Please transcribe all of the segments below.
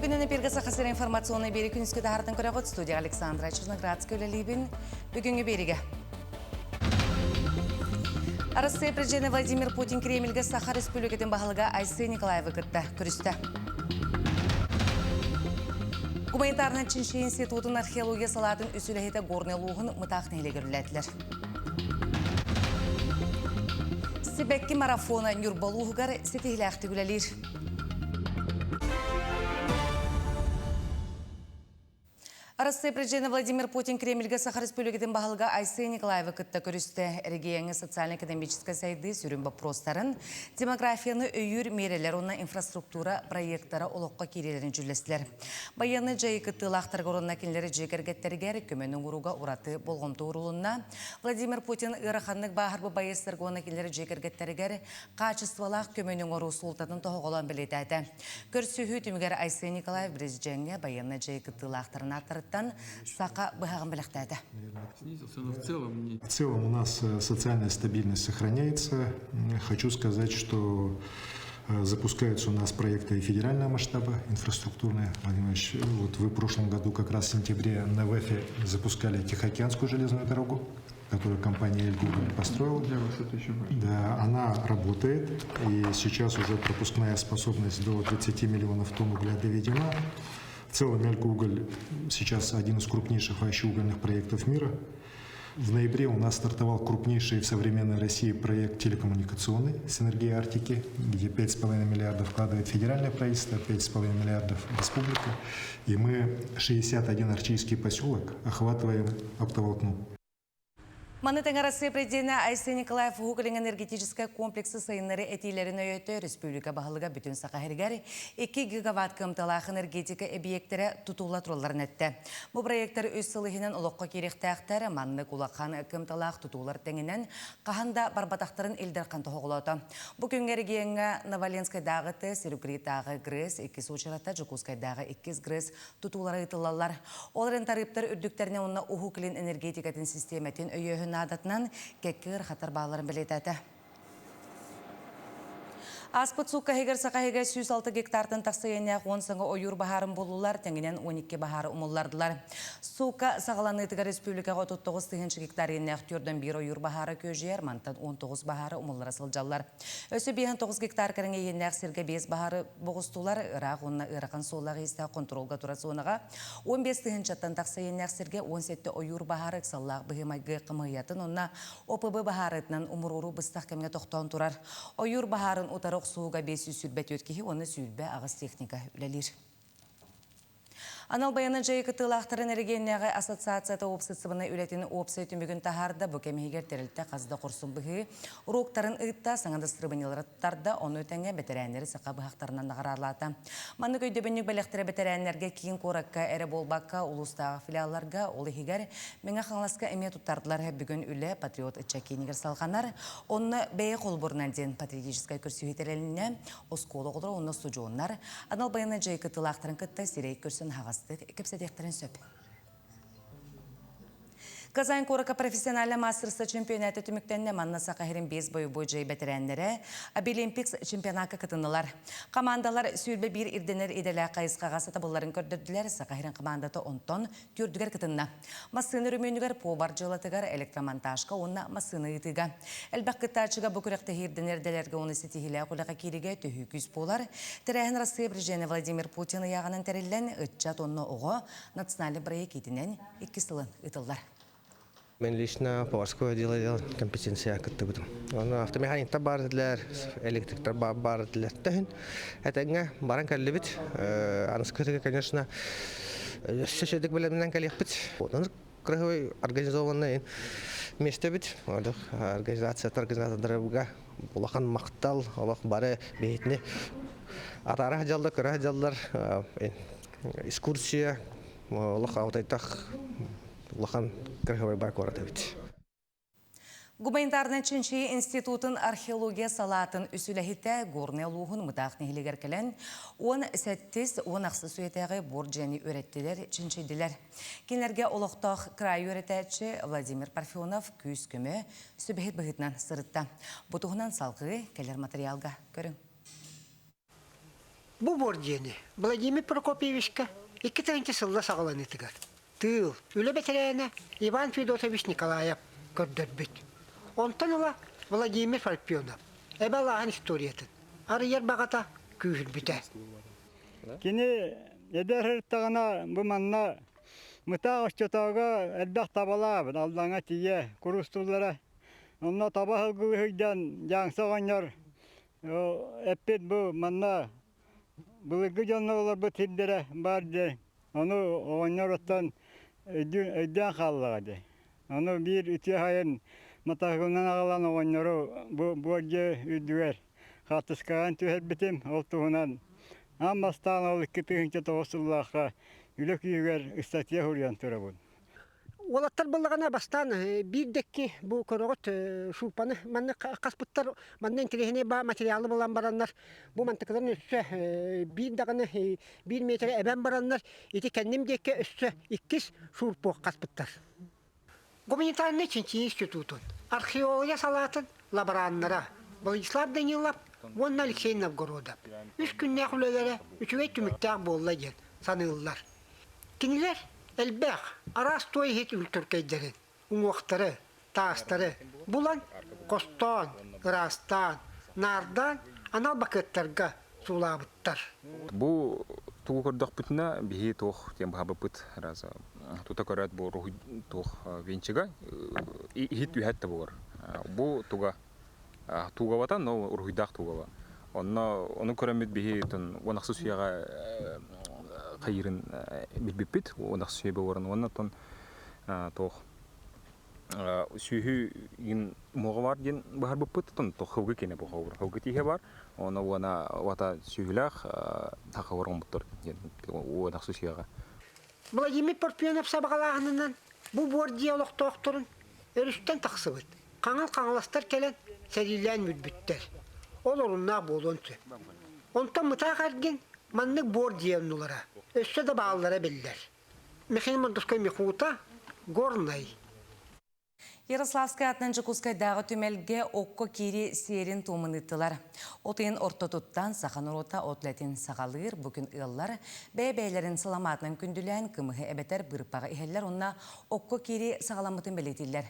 Үтүө күнүн эпиргэ Саха сирэ информационнай биэри күнүскү таһаартан көрөҕүт студия Александра Черноградская үлэлиибин. Бүгүҥҥү биэригэ. Арассыыйа президенэ Владимир Путин Кремльгэ Саха Республикатын баһылыга Айсен Николаевы кытта көрүстэ. Гуманитарнай чинчийии институтун археология салаатын үс үлэһитэ Горнай улууһун Мытаах нэһилиэгэр үлэлээтилэр. Сибэкки марафона Ньурба улууһугар ситиһилээхтик үлэлиир. Арассыыйа президенэ Владимир Путин Кремльгэ Саха Республикатын баһылыга Айсен Николаевы кытта көрүстэ. Региоҥҥа социально-экономическай сайдыы сүрүн боппуруостарын, демографияны өйүүр миэрэлэр уонна инфраструктура проектара олоххо киириилэрин дьүүллэстилэр. Байыаннай дьайыы кыттыылаахтарыгар уонна кинилэри дьиэ кэргэттэригэр көмөнү оҥорууга ураты болҕомто уурулунна. Владимир Путин ыараханнык бааһырбыт байыастарга уонна кинилэри дьиэ кэргэттэригэр хаачыстыбалаах көмөнү оҥоруу суолтатын тоһоҕолоон бэлиэтээтэ. Көрсүһүү түмүгэр Айсен Николаев президеҥҥэ байыаннай дьайыы кыттыылаахтарын ааттарыттан саха быһаҕын бэлэхтээтэ. В целом у нас э, социальная стабильность сохраняется. Хочу сказать, что э, запускаются у нас проекты и федерального масштаба, инфраструктурные. Владимир Ильич, вот вы в прошлом году как раз в сентябре на ВЭФе запускали Тихоокеанскую железную дорогу которую компания Эльгуголь построила. Для вас это еще важно. Да, она работает, и сейчас уже пропускная способность до 30 миллионов тонн угля доведена. В целом Эльгуголь сейчас один из крупнейших вообще угольных проектов мира. В ноябре у нас стартовал крупнейший в современной России проект телекоммуникационный «Синергия Арктики», где 5,5 миллиардов вкладывает федеральное правительство, 5,5 миллиардов республика. И мы 61 арктический поселок охватываем оптоволокном. Маны тэҥэ Россия президенэ Айсен Николаев Уһук Илин энергетическай комплексы сайыннары этиилэрин өйөтө республика баһылыга бүтүн Саха сиригэр 2 гигаватт кыамталаах энергетика эбийиэктэрэ тутулла туралларын эттэ. Бу проектар үс сыл иһинэн олоххо киириэхтээхтэр, маннык улахан кыамталаах тутуулар тэҥинэн хаһан да барбатахтарын Ил Дархан тоһоҕолоото. Бу күҥҥэ региоҥҥа Новоленскайдааҕы ТЭС, Рюкритааҕы ГРЭС, иккис уочарата Дьокуускайдааҕы иккис ГРЭС тутуулара ыытыллаллар. Ол эрэн тарыыптар үрдүктэринэ уонна Уһук Илин энергетикатын систиэмэтин өйөөһүн наадатынан кэккэ ыарахаттар баалларын бэлиэтээтэ. Ааспыт суукка иһигэр Саха иһигэр 106 гектартан тахса иэннээх 10 саҥа ойуур баһаарын буллулар, тэҥинэн 12 баһаары умуллардылар. Суукка саҕаланыытыгар республикаҕа 39 тыһыынча гектар иэннээх түөрдэн биир ойуур баһаара күөдьүйэр, мантан 19 баһаары умуллара сылдьаллар. Өссө 59 гектар кэриҥэ иэннээх сиргэ биэс баһаары боҕустулар, ыраах уонна ыарахан суоллаах-иистээх хонтуруолга турар зонаҕа 15 тыһыынчаттан тахса иэннээх сиргэ 17 ойуур баһаары ыксаллаах быһыы-майгы хамыыһыйатын уонна ОПБ баһаарытынан умуруоруу быстах кэмҥэ тохтоон турар. Ойуур баһаарын утары охсуһууга 524 киһи уонна 28 техника үлэлиир. Анал байыаннай дьайыы кыттыылаахтарын эрэгийиэннээҕи ассоциацията уопсастыбаннай үлэтин уопсай түмүгүн таһаарда. Бу кэм иһигэр тэрилтэ хас да хорсун быһыы уруоктарын ыытта, саҥа дастарыбынньалары тарда, ону тэҥэ бэтэрээннэри саха быһахтарынан наҕараалаата. Маннык өйдөбүнньүк бэлэхтэрэ бэтэрээннэргэ киин куоракка эрэ буолбакка, улуустааҕы филиалларга, ол иһигэр Мэҥэ Хаҥаласка эмиэ туттардылар. Бүгүн үлэ Патриот ыччат киинигэр салҕанар. Онно бэйэ холобурунан диэн патриотическай көрсүһүү тэрилиннэ. Оскуола оҕолоро уонна устудьуоннар анал байыаннай дьайыы кыттыылаахтарын кытта сирэй көрсөн аһаҕастык кэпсэтиэхтэрин сөп. Казань куоракка профессиональнай мастерство чемпионата түмүктэннэ. Манна Саха сирин биэс бойобуой дьайыы бэтэрээннэрэ Абилимпикс чемпионакка кытыннылар. Командалар 21 ирдэнэр идэлээх хайысхаҕа сатабылларын көрдөрдүлэр. Саха сирин командата онтон түөрдүгэр кытынна. Массыына өрөмүөнүгэр повар дьыалатыгар, электромонтажка уонна массыына ыытыыга. Элбэх кыттааччыга бу күрэхтэһии ирдэнэр идэлэргэ уонна ситиһиилээх үлэҕэ киириигэ төһүү күүс буолар. Тэрээһин Россия президенэ Владимир Путин ыйааҕынан тэриллэн, ыччат уонна оҕо национальный проект иитинэн икки сылын ыытыллар. Мен лично поварское дело делал, компетенция кыттыбытым. Оны автомеханиктар бар этилэр, электриктар бар этилэр. Төһүн этэҥҥэ баран кэллибит. Аныскытыга, конечно, өссө сөдүк бэлэмнэн кэлиэхпит. Онон красивый организованный место бит. Организация организатордарга улахан махтал, олох бары бэйэтини атаара дьаллар, кыра дьаллар, экскурсия, олох аутайтах улахан кыраһыбай бар куорат эбит. Гуманитарнай чинчийии институтун археология салаатын үс үлэһитэ Горнай улууһун Мытаах нэһилиэгэр кэлэн 17 10 үйэтээҕи буор дьиэни үөрэттилэр, чинчийдилэр. Кинилэргэ олохтоох кыраайы үөрэтээччи Владимир Парфенов күүс-көмө, сүбэһит быһыытынан сырытта. Бу туһунан салгыы кэлэр материалга көрүҥ. Бу буор диэни Владимир Прокопьевичка 2000 сылла саҕаланыытыгар тыыл, үлэ бэтэрээнэ Иван Федотович Николаев көрдөрбүт. Онтон ыла Владимир Парфенов эбэ алааһын историятын арыйар баҕата күүһүрбүтэ. Кини эдэр сырыттаҕына бу манна Мытаах оччотооҕу элбэх табалаабыт, Алдаҥҥа тиийэ куруустууллара. Онно таба сылгылыы сылдьан Дьааҥса оҕонньор эппит бу манна былыргы дьоннор олорбут сирдэрэ баар диэн. Ону оҕонньор оттон өйдөөн хааллаҕа дии. Ону биир үтүө сайын матаһыгынан аҕалан оҕонньору бу буор дьиэ үрдүгэр хаартыскаҕа түһэрбитим. Ол туһунан аан бастаан ол 2009 сыллаахха үлэ күүһүгэр ыстатыйа суруйан турабын. Уолаттар буоллаҕына бастаан биир дэкки бу көрөҕүт шурпаны манна хаспыттар манна интэриэһинэй баа материалы булан бараннар бу мантыкыларын өссө биир даҕаны биир миэтэрэ эбэн бараннар ити кэнним диэки өссө иккис шурпу хаспыттар. Гуманитарнай чинчийии институтун археология салаатын лабораннара Владислав Данилов уонна Алексей Новгородов үс күннээх үлэлэрэ үчүгэй түмүктээх буолла диэн саныыллар. Кинилэр элбэх араас туой иһит үлтүркэйдэрин, уҥуохтары, таастары булан, хостоон, ыраастаан, наардаан анал бакыаттарга суулаабыттар. Бу тугу көрдөхпүтүнэ биһи туох диэн баһабыппыт раз тута көрөөт бу руһуй туох венчига иһит түһэт да буолар. Бу туга тугабата но уруһуйдаах тугаба. Онно ону көрөммүт биһи тон 10 үйэҕэ хайырын билбиппит 10 үйэ буоларын уонна тон туох сүөһү иин муоҕа бар диэн быһарбыппыт тон хылгы киэнэ бу ховур хылгы тииһэ бар оны уона уата сүөһүлээх тахабар оҥбуттар диэн уонах сусуйаҕа Владимир Парфенов сабаҕалааһынынан бу буор дьиэ олохтоохторун өрүстэн тахсыбыт хаҥыл хаҥаластар кэлэн сэриилээн мүрбүттэр. Ол оруннаах буолуон сөп. Онтон Мытаах эргин маннык буор дьиэ оннулара өссө да бааллара биллэр. Михаил Мордовской Михута, Горнай. Ярославскай атынан Дьокуускайдааҕы түмэлгэ окко киири сиэрин туомун ыыттылар. От ыйын ортотуттан саха норуота от үлэтин саҕалыыр. Бу күн ыаллар бэйэ-бэйэлэрин саламаатынан күндүлээн кымыһы эбэтэр быырпаҕы иһэллэр уонна окко киири саҕаламмытын бэлиэтииллэр.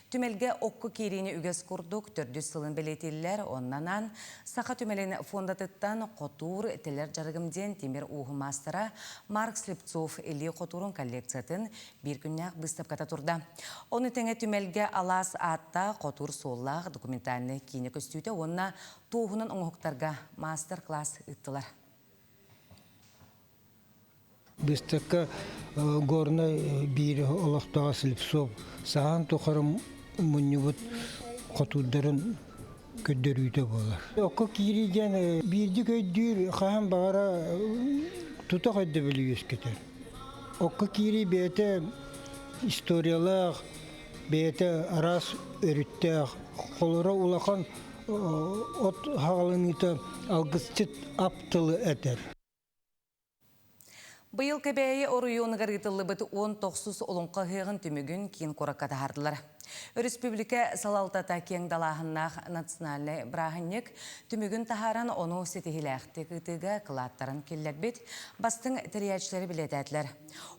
Түмэлгэ окко киириини үгэс курдук төрдүс сылын бэлиэтииллэр. Оннанан Саха түмэлин фондатыттан Хотуур тэлэр дьарыгым диэн тимир ууһу маастара Марк Слепцов илии хотуурун коллекциятын биир күннээх быыстапката турда. Ону тэҥэ түмэлгэ алаас ааттаах хотуур суоллаах документальнай киинэ көстүүтэ уонна туоһунан оҥоһуктарга маастар-класс ыыттылар. Быыстапка Горнай биир олохтоох Слепцов саһаан тухары мунньубут хотуурдарын көрдөрүүтэ буолар. Окко киирии диэн биирдик өйдүүр хаһан баҕара тутах өйдөбүлү үөскэтэр. Окко киирии бэйэтэ историялаах, бэйэтэ араас өрүттээх, холоро улахан от хаҕаланыыта алгысчыт ап тылы этэр. Быйыл Кэбээйи оройуонугар ыытыллыбыт 19 олоҥхо ыһыаҕын түмүгүн киин куоракка таһаардылар. Өрөспүүбүлүкэ салалтата киэҥ далааһыннаах национальнай бырааһынньык түмүгүн таһааран, ону ситиһиилээхтик ыытыыга кылааттарын киллэрбит бастыҥ тэрийээччилэри билиэтээтилэр.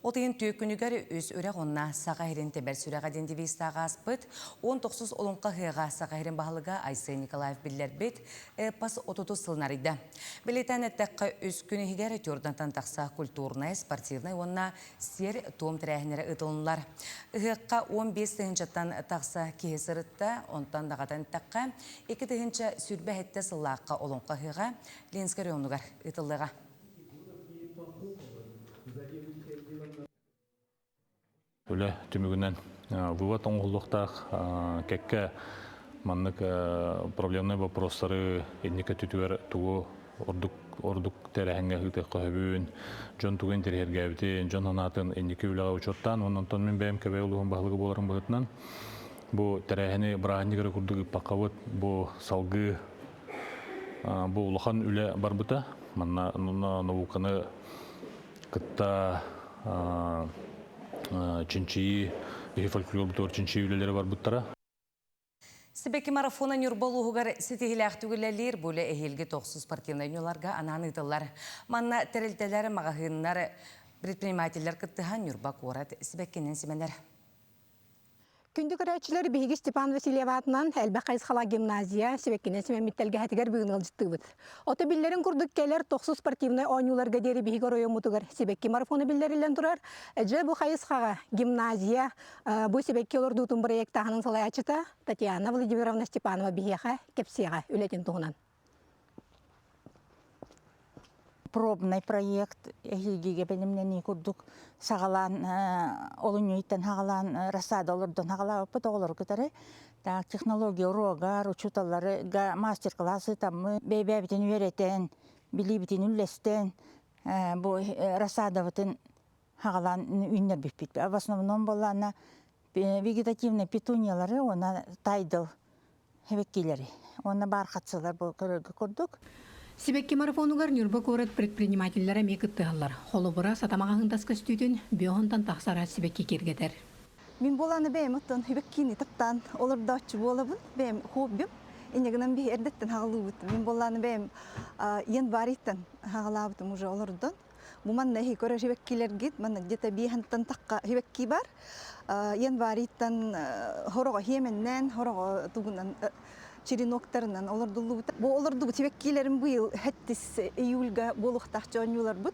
От ыйын түөрт күнүгэр үс үрэх уонна Саха сирин тэбэр сүрэҕэ диэн девизтаах ааспыт 19 олоҥхо ыһыаҕа Саха сирин баһылыга Айсен Николаев биллэрбит эпос отутус сылын арыйда. Бэлиэтээн эттэххэ, үс күн иһигэр Тюрдантан тахса культурнай, спортивнай уонна сиэр-туом тэрээһиннэрэ ыытылыннылар. Ыһыахха 15 тыһыынчаттан тахса киһи сырытта, онтон даҕатан эттэххэ, 2027 сыллаахха Олоҥхо ыһыаҕа Ленскэй оройуонугар ыытыллыаҕа. Үлэ түмүгүнэн вывод оҥоһуллуохтаах кэккэ маннык проблемнай вопростары инники өттүтүгэр тугу ордук ордук тэрээһиҥҥэ ыытыахха сөбүн, дьон тугу интэриэһиргээбитин, дьон санаатын инники үлэҕэ учуоттаан, уонна онтон мин бэйэм Кэбээйи улууһун баһылыга буоларым быһыытынан бу тэрээһини бырааһынньык эрэ курдук ыыппаккабыт, бу салгыы бу улахан үлэ барбыта. Манна науканы кытта чинчийии, биһи фольклорбутугар чинчийии үлэлэрэ барбыттара. Сибэкки марафона Ньурба улууһугар ситиһилээхтик үлэлиир бу үлэ эһиилги тохсус спортивнай ньуларга анаан ыытыллар. Манна тэрилтэлэр, маҕаһыыннар, предпринимателлэр кыттыһан Ньурба куорат сибэккинэн симэнэр. Күндү көрөөччүлэр, биһиги Степан Васильев аатынан элбэх хайысхалаах гимназия сибэккинэн симэммит тэлгэһэтигэр бүгүн ыалдьыттыыбыт. Ото биллэрин курдук кэлэр тохсус спортивнай оонньууларга диэри биһиги оройуоммутугар сибэкки марафона биллэриллэн турар. Дьэ бу хайысхаҕа гимназия бу сибэкки олордуутун бырайыактааһынын салайааччыта Татьяна Владимировна Степанова биһиэхэ кэпсиэҕэ үлэтин туһунан. Пробный проект эһиилгигэ бэлэмнэнии курдук саҕалаан олунньуйтан саҕалаан рассада олордон саҕалаабыппыт оҕолору кытары. Так технология уруогар учууталларга мастер-класс ыытаммыт, бэйбээбитин үөрэтэн, билиибитин үллэстэн бу рассадабытын хаҕалаан үүннэрбиппит. В основном буоллаана вегетативный петуниялары уонна тайдыл Сибэккилэри уонна баархатсылар бу көрөргө курдук. Сибэкки марафонугар Ньурба куорат предпринимателлэрэ эмиэ кыттыһаллар. Холобура, сатамаҕаһын тас көстүүтүн бүөһунтан тахсар ас сибэкки киэргэтэр. Мин буолааны бэйэм оттон сибэккини таптаан олордооччу буолабын. Бэйэм хоббим. Инньэ гынан биһи эрдэттэн хаҕалыыбыт. Мин буолааны бэйэм январьтан хаҕалаабытым уже олордон. Бу манна эһи көрөр сибэккилэргит, манна где-то биэһэнтэн тахха сибэкки бар. Январьтан хороҕо хиэмэннээн, хороҕо тугунан череноктарынан олордуллубута. Бу олордубут сибэккилэрим быйыл хэттис июльга буолуохтаах дьонньууларбыт.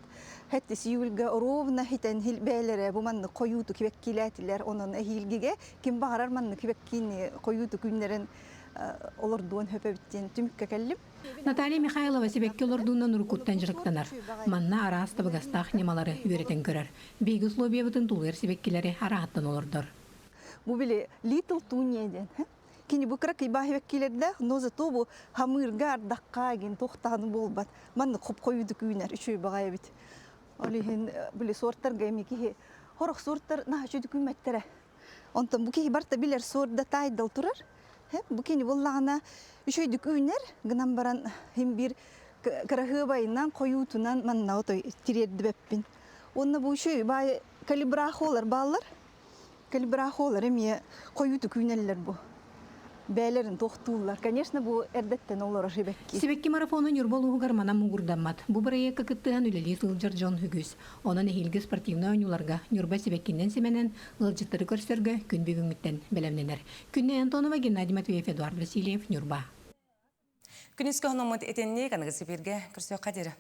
Хэттис июльга ровно хитэн бээлэрэ бу маннык хойууту кибэккилээтилэр. Онон эһиилгигэ ким баҕарар маннык кибэккиини хойууту күннэрин олордуон хөпөбүт диэн түмүккэ кэллим. Наталья Михайлова сибэкки олордуунан уруккуттан дьарыктанар. Манна араас табыгастаах ньымалары үөрэтэн көрөр. Биһиги условиябытын тулуйар сибэккилэри арааһыттан олордор. Бу били Little Туния диэн. Кини бу кыра кыйбаа сибэккилэрдээх, но зато бу хамыырга ардахха гин туохтааны буолбат. Маннык хоп-хойуудук үүнэр үчүгэй баҕайы эбит. Ол иһин били суортарга эми киһи хорох суортар наһаа үчүгэй күммэттэрэ. Онтон бу киһи барыта билэр суорда таайдал турар. Бу кини буллаҕына үчүгэйдик үүнэр, гынан баран син биир кыраһыабайынан, хойуутунан манна отой тириэрдибэппин. Уонна бу үчүгэй баай калибрахолар бааллар. Калибрахолар эмиэ хойуутук үүнэллэр бу. Бээлэрин тохтууллар. Конечно, бу эрдэттэн олорор сибэкки. Сибэкки марафону Ньурба улууһугар манан муҥурдаммат. Бу бырайыакка кыттыһан үлэлии сылдьар дьон үгүс. Онон эһиилги спортивнай оонньууларга Ньурба сибэккинэн симэнэн ыалдьыттары көрсөргө күн бүгүҥҥүттэн бэлэмнэнэр. Күннэй Антонова, Геннадий Матвеев, Эдуард Васильев, Ньурба. Күнүскү хономмут итинник аныгы сибиргэ көрсүөххэ диэри.